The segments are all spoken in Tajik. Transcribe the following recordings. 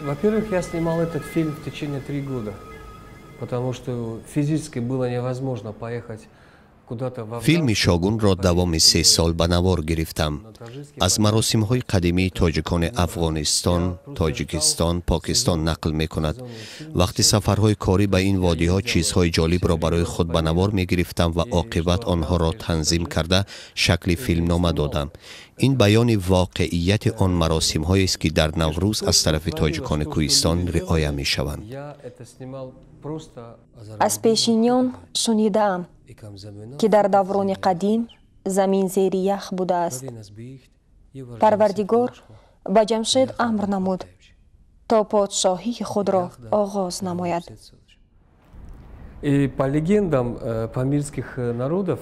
Во-первых, я снимал этот фильм в течение 3 года, потому что физически было невозможно поехать. Филми «Шогунро» давоми 3 сол ба навор гирифтам. Аз маросимҳои қадимии тоҷикони Афғонистон, Тоҷикистон, Покистон нақл мекунад. Вақти сафарҳои корӣ ба ин водиҳо чизҳои ҷолибро барои худ ба навор мегирифтам ва оқибат онҳоро танзим карда, шакли филмнома додам. Ин баёни воқеияти он маросимҳоест, ки дар Наврӯз аз тарафи тоҷикони кӯҳистон риоя мешаванд. Аз пешиниён шунидаам, ки дар даврони қадим замин зери ях будааст. Парвардигор ба Ҷамшед амр намуд, то подшоҳии худро оғоз намояд. И по легендам памирских народов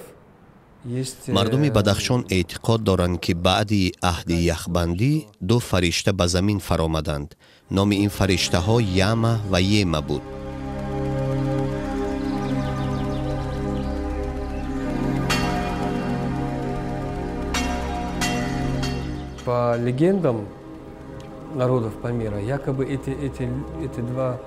есть Мардуми Бадахшон эътиқод доранд, ки баъди аҳди яхбандӣ ду фаришта ба замин фаромаданд. Номи ин фариштаҳо Яма ва Ема буд. По легендам народов Памира, якобы эти два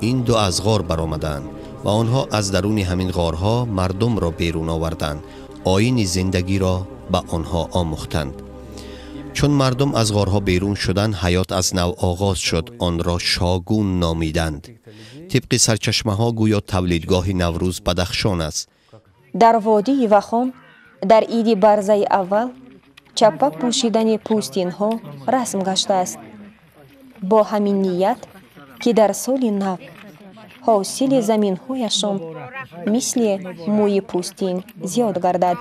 Ин ду аз ғор баромаданд ва онҳо аз даруни ҳамин ғорҳо мардумро берун оварданд, оини зиндагиро ба онҳо омӯхтанд. Чун мардум аз ғорҳо берун шуданд, ҳаёт аз нав оғоз шуд. Онро Шогун номиданд. Тибқи сарчашмаҳо, гӯё тавлидгоҳи Наврӯз Бадахшон аст. Дар водии Вахон дар иди Барзаи аввал чаппа пӯшидани пӯстинҳо расм гаштааст, бо ҳамин ният, ки дар соли нав ҳосили заминҳояшон мисли мӯи пӯстин зиёд гардад.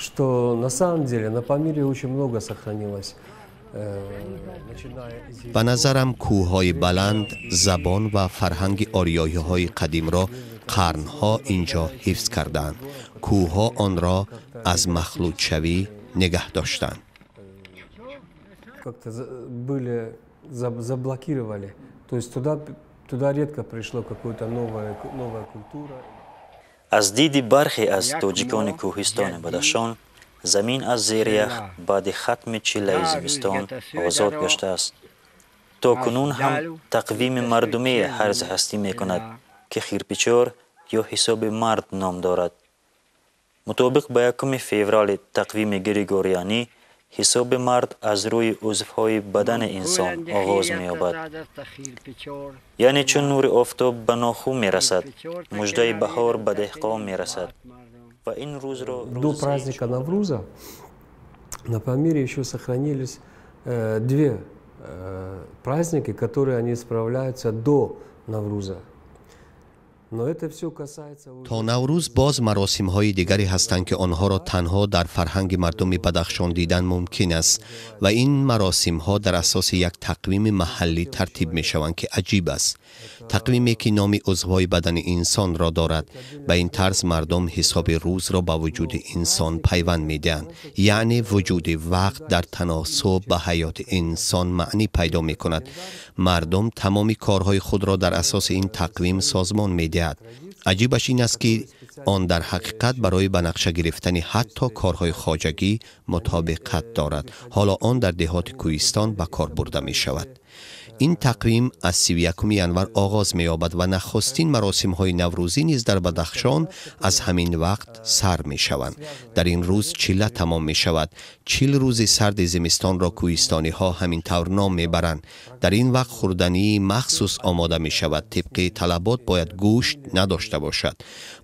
Что на самом деле на Памире очень много сохранилось. Ба назарам, кӯҳҳои баланд забон ва фарҳанги ориёиҳои қадимро қарнҳо ин ҷо ҳифз кардаанд. Кӯҳҳо онро аз махлутшавӣ нигаҳ доштанд. Как-то были заблокировали. То есть туда редко пришло какая-то новая культура. Аз диди бархе аз тоҷикони кӯҳистони Бадахшон, замин аз зери ях баъди хатми чиллаи зимистон озод гаштааст. То кунун ҳам тақвими мардумие ҳарзи ҳастӣ мекунад, ки хирпичор ё ҳисоби мард ном дорад. Мутобиқ ба 1 феврали тақвими григорианӣ, ҳисоби мард аз рӯи узвҳои бадани инсон оғоз меёбад, яъне чун нури офтоб ба нохун мерасад, муждаи баҳор ба деҳқон мерасад ва ин рӯзро До праздника Навруза на Памире еще сохранились две праздники, которые они справляются до Навруза. То Наврӯз боз маросимҳои дигаре ҳастанд, ки онҳоро танҳо дар фарҳанги мардуми Бадахшон дидан мумкин аст, ва ин маросимҳо дар асоси як тақвими маҳаллӣ тартиб мешаванд, ки аҷиб аст, тақвиме ки номи узвҳои бадани инсонро дорад. Ба ин тарз мардум ҳисоби рӯзро ба вуҷуди инсон пайванд медиҳанд, яъне вуҷуди вақт дар таносуб ба ҳаёти инсон маънӣ пайдо мекунад. Мардум тамоми корҳои худро дар асоси ин тақвим созмон медиҳад. Аҷибаш ин аст, ки он дар ҳақиқат барои ба нақша гирифтани ҳатто корҳои хоҷагӣ мутобиқат дорад. Ҳоло он дар деҳоти кӯҳистон ба кор бурда мешавад. Ин тақвим аз 31 январ оғоз меёбад ва нахустин маросимҳои наврӯзӣ низ дар Бадахшон аз ҳамин вақт сар мешаванд. Дар ин рӯз чилла тамом мешавад. 40 рӯзи сарди зимистонро кӯҳистониҳо ҳамин тавр ном мебаранд. Дар ин вақт хӯрдании махсус омода мешавад. Тибқи талабот бояд гӯшт надошта бошад,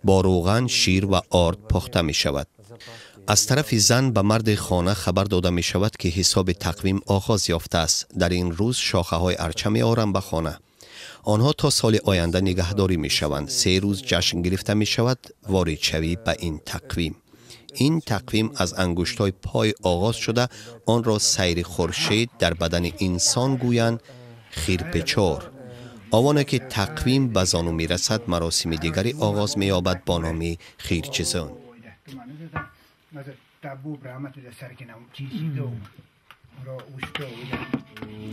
бо рӯған, шир ва орд пухта мешавад. Аз тарафи зан ба марди хона хабар дода мешавад, ки ҳисоби тақвим оғоз ёфтааст. Дар ин рӯз шохаҳои арча меоранд ба хона. Онҳо то соли оянда нигаҳдорӣ мешаванд. 3 рӯз ҷашн гирифта мешавад воридшавӣ ба ин тақвим. Ин тақвим аз ангуштҳои пой оғоз шуда, онро сайри хуршед дар бадани инсон гӯянд, хирпечор. Овоне ки тақвим ба зону мерасад, маросими дигаре оғоз меёбад бо номи хирчизон.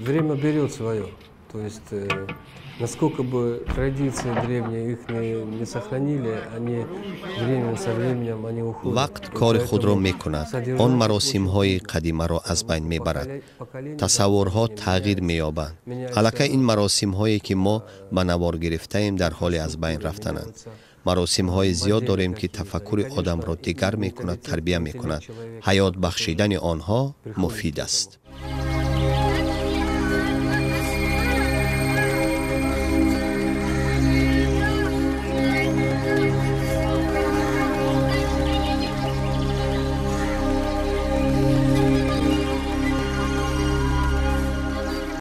Время берет свое. То есть, насколько бы традиции древние их не сохранили, они временем, со временем они уходят. Вақт кори худро мекунад, он маросимҳои қадимаро аз байн мебарад, тасаввурҳо тағйир меёбанд. Аллакай ин маросимҳое, ки мо ба навор гирифтаем, дар ҳоли аз байн рафтананд. Маросимҳои зиёд дорем, ки тафаккури одамро дигар мекунад, тарбия мекунад. Ҳаёт бахшидани онҳо муфид аст.